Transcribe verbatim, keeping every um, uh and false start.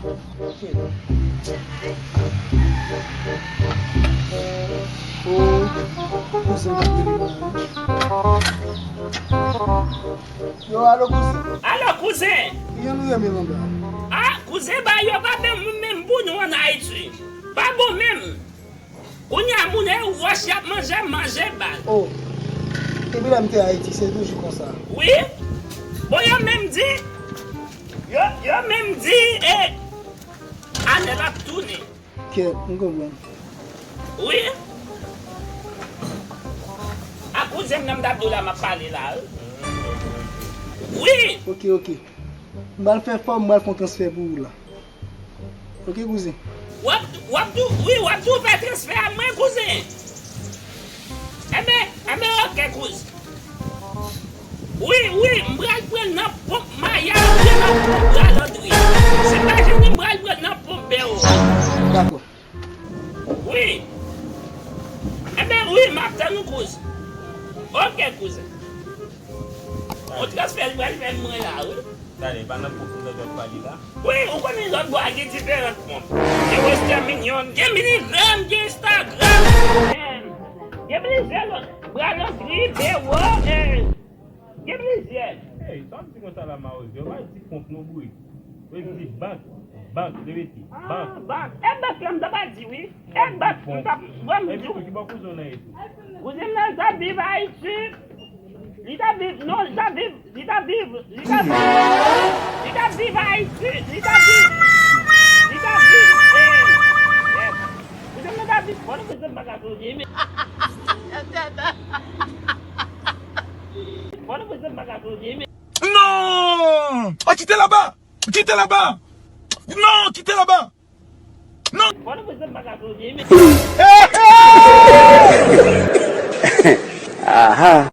Ok. O, kouzen k ap rele la. Yo, alo, kouzen. Alo, kouzen. Kijan nou ye menm anba? A, kouzen, bagay yo pa menm, menm pou nou ann Ayiti. Pa bon menm. Kounye a, moun e wòch y ap manje, manje bal. O, depi lè m te Ayiti, se toujou konsa. Wi. Bon, yo menm di, yo, yo menm di, e, Anèl ap tounen. Kèt, m konprann. Wi. A kouzen m nan m t ap di w la, m ap pale la, wi. Wi. Ok, ok. M pral fè fòm, m pral fè yon transfè pou ou la. Ok, kouzen. W ap, w ap tou, wi, w ap tou fè transfè a mwen, kouzen. Enben, enben, ok, kouzen. Wi, wi, m pral pran l nan ponp Maya oubyen nan ponp Bwa Landri. Si m pa jwenn li, m pral pran l nan ponp Bèwo. Dakò. Wi. Enben, wi, m ap tann ou, kouzen. Ok, kouzen. On transfè li pral fè mwen la, wi. Gade, pa nan pwofondè dòt pale la. Wi, ou konnen lòt bò a gen diferan kont. Gen Western Union, gen MoneyGram, gen Instagram, gen, gen plizyè lòt. Bwa Landri, Bèwo, e, gen plizyè. Hey, sa w ap di konsa la, Mawozo? Yo pa di kont non, bourik. Yo di bank, bank, repete, bank. Ah, bank. E bank la, m ta pa di wi. E bank, m ta, bon, m di w. Epi tou, ki bò kouzen w nan ye tou? Kouzen m nan, l ta viv Ayiti. Li ta viv, non, li ta viv, li ta viv, li ta viv, li ta viv Ayiti, li ta viv, li ta viv, e, e, kouzen m nan ta viv, bon, nou bezwen m pa ka konnen, men. Bon, nou bezwen m pa ka konnen, men. Non! Oh, quittez là-bas! Quittez là-bas! Non, quittez là-bas! Non! Bon, nou bezwen m pa ka konnen, men. Aha!